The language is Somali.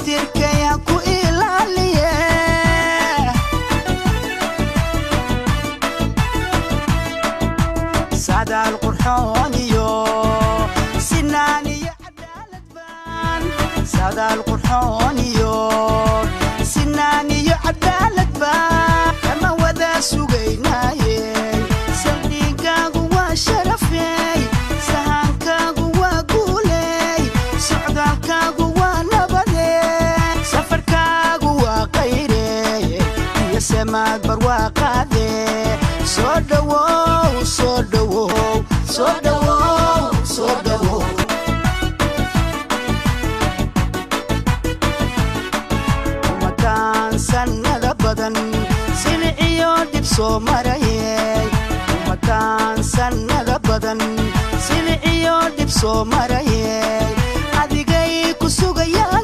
Satirkay ha ku ilaaliye. Sadaal qurxoon iyo sinaan iyo cadaalad baan, sadaal qurxoon iyo sinaan iyo cadaalad baan kama wada sugaynaaye. Saldhigaagu waa sharafey, sahankaagu waa guuley, socdaalkaagu waa nabade, safarkaagu waa qayre iyo semaad barwaaqaade. Soo dhowow, soo dhowow, soo dhowow, soo dhowow. Umataan sannada badan siliciyo dhib soo marayey, umataan sannada badan siliciyo dhib soo marayey, adigay ku sugayaan.